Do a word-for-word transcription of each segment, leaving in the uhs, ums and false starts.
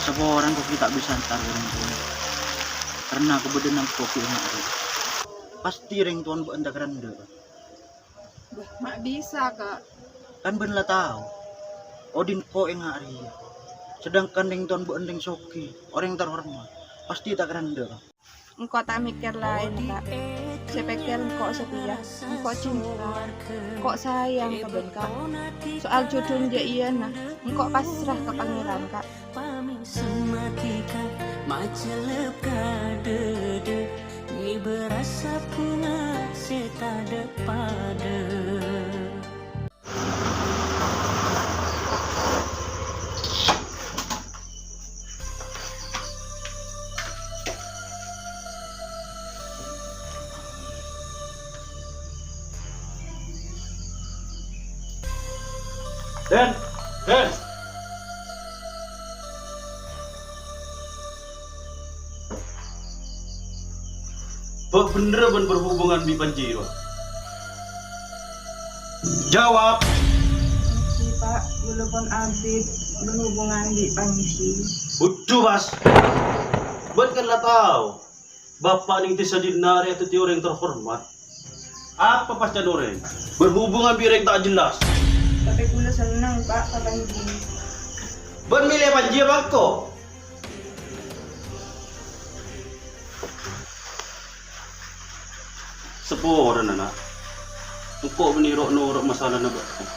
Saporana engko' ghi' ta' bisa entar ka rèng towana. Karena kabâḍâ'ânna engko' ghi' enga' rèya. Pastè rèng towana bâ'na ta' karendhâ'. Bâh, ma' bisa, Kak. Kan bâ'na la tao, oḍi' engko' enga' rèya. Sedangkan rèng towana bâ'na rèng soghi, orèng terhormat, pastè ta' karendhâ', Kak. Engko' ta' mèkkèr laèn, Kak. Sè èpèkkèr engko' satèya, engko' cinta, engko' sayang ka bâ'na, Kak. Soal jhudhuna jâ' iyâ, nah, engko' pasra ka Pangèran, Kak. Pamèng semma'an ka, macellep ka ḍâḍâ, ngibâ rassa bhunga sè taḍâ' paḍâ. Den, Den. Bâ' bhendherrâ bâ'na berhubungan bi' Panji, rowa? Jawab! Èngghi, Pak, kaulâ pon abit berhubungan bi' Panji. Bhuju, pas. Bâ'na kan la tao, Bapa' neng dhisa jârèya rèya dhâddhi orèng terhormat. Apa pas can orèng? Berhubungan bi' orèng ta' jelas. Tapè kaulâ senneng, Pak, ka Panji. Bâ'na mèlè Panji apa engko'? Saporana, Na'. Engko' bânnè ro'-noro' masalana bâ'na.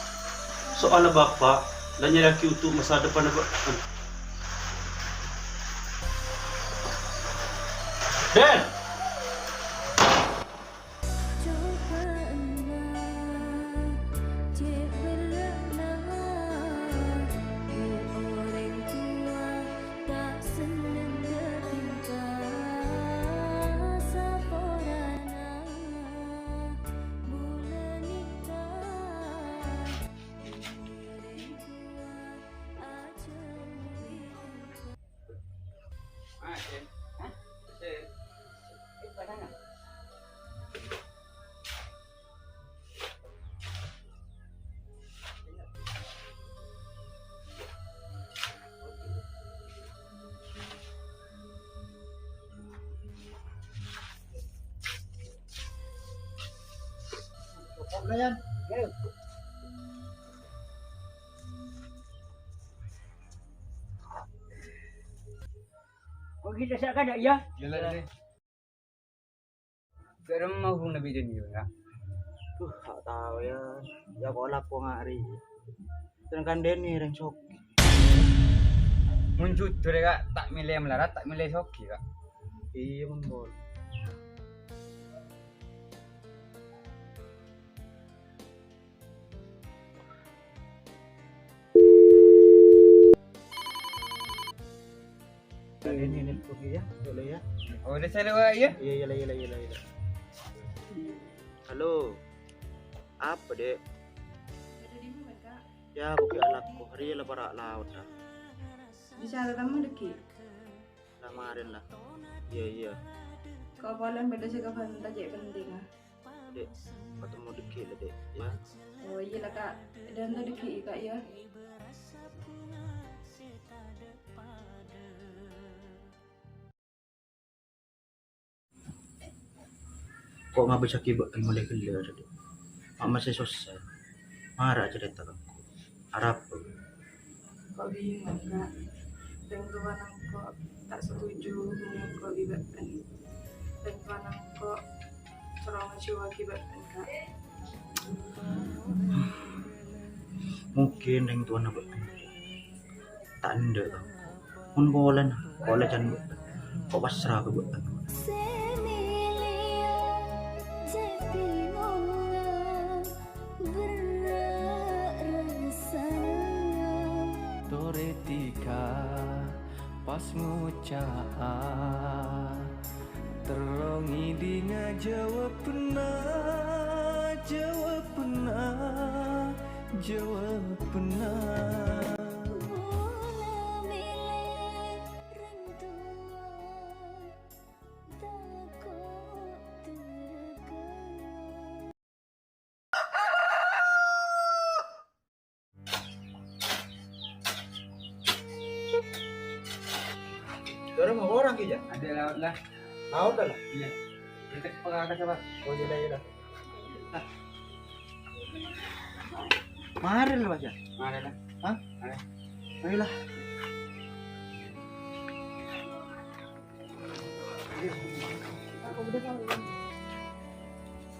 Soalla Bapa' la nyarèyaghi untuk masa depanna bâ'na. Den! Cobâ'na cè' berrâ'na, yâ orèng towa ta' senneng ghâ' tingka saporana bulâ nèka. Yâ orèng towa ajhâr. Kok kita sak kada, ya? Jalan deh. Bârâmma hubunganna bi' Deni, ya? Duh, ta' tao, ya. Ya, kok lako ngari. Sedangkan Deni rèng soghi. Mon jujur, ya, Kak, ta' mèlè malarat, ta' mèlè soghi, Kak. Iyâ, mon bol. Ini, ini, kopi ya, boleh ya. Oh, udah saya lewat ya? Iya, iya, iya, iya, iya, iya. Halo. Apa, Dek? Ada di mana, Kak? Ya, kopi anakku. Hari ini lapar laut, dah. Bisa ada tamu deki? Lah, marin lah. Iya, iya. Kok boleh beda sih kapan tak cek penting, ah? Dek, ketemu dikit lah, Dek, ya. Oh, iya lah, Kak. Dan tuh dikit, Kak, ya. Kok ngabâsaghi bâ'en molaè ghellâ', Dek? Ma' masè sossa. Mara acarèta ka engko'. Arapa? Kok bingung, Kak? Rèng towana engko' ta' setuju hubungan engko' bi' bâ'en. Rèng towana engko' terro ngajhâuwaghi bâ'en, Kak. Mungkin rèng towana bâ'en ta' endâ', Kang. Mon polana, polè can bâ'en. Ko' pasra ka bâ'en. Sè mèlèya jhâ' bingonga, berrâ' rassana. Torè dhika pas ngoca'a, terro ngèdinga jawabanna, jawabanna, jawabanna. Mula mèlè rèng towa, tako' durhaka. Iyâ, adâ' laot la. Laot la? Iyâ. Èntek pangangkat apa? Oh, iyâ la, iyâ la. Marè la, Mas, yâ? Marè la. Hah? Marè. Ayo la.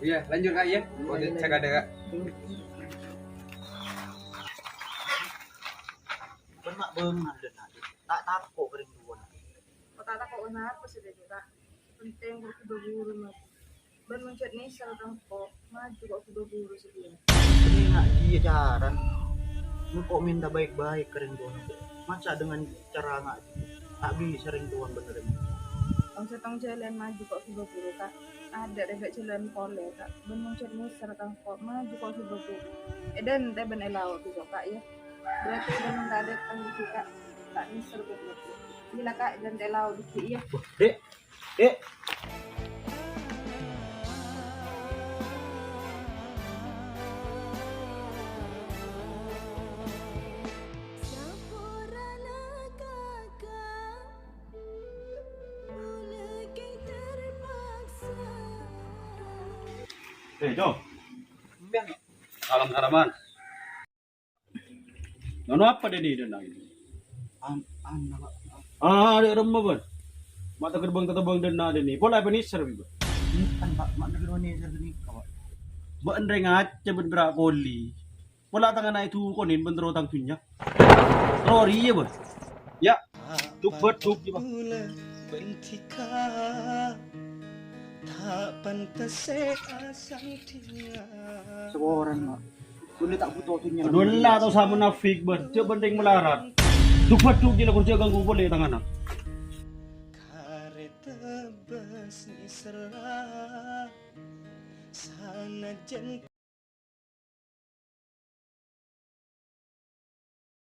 Iyâ, lanjut, Kak, yâ. Iyâ, iyâ, lanjut. Cèk adâ', Kak. Bân ma' bângal dâ' na', ta' tako' ka rèng duwâ'. Kok ta' tako' kenapa sih, Dek, Kak? Penting kok ghibâ ghuru, Mas. Bân mon cè' nèser ka engko', maju kok ghibâ ghuru sè dhiyâ. Bânnè nga' jiyâ carana. Engko' mènta baik-baik ka rèng duwâ'. Masa dengan cara nga' ta' bisa rèng duwâ' bhender. Tong sèttong jhâlân maju kok ghibâ ghuru, Kak. Adâ' rèbâ jhâlân polè, Kak. Bân mon cè' nèser ka engko', maju kok ghibâ ghuru. È dântè bân è lao' bi' kok, Kak, yâ. Berarti bân mon ta' dâteng bi' kok, Kak. Ta' nèser bi' kok. Iyâ la, Kak, è dântè lao' bi' kok, yâ. Dek, Dek. Saporana kaka, mula ke terpaksa. Eh, Jo. Salam-salaman. Nano apa dâ' nè, dâ' na'? An-, an-, apa? Ah, dâ' remma, bân. Ma' ta' ghârbâng tatembhâng dâ' na', dâ' nè. Pola apa nèser, bân? Bukan, Pak. Ma' ta' ghârbâng nèser ghânèka, Pak. Bân rèng acè bân pèra' koli. Pola tang ana' èdukonè bân terro tang dhunnya. Terro rèya, bân. Yâ. Duk bâduk, yâ, Pak. Ta' pantes sè asandhingan. Saporana, Pak. Kaulâ ta' bhuto dhunnya. Aduh, ella, ta' osa munafik, bân. Jhâ' bhânding malarat. Duk-bhâduk jiyâ la, ghun jhâ' ganggu polè tang ana'. Karè tebas nèserra. Sanajjân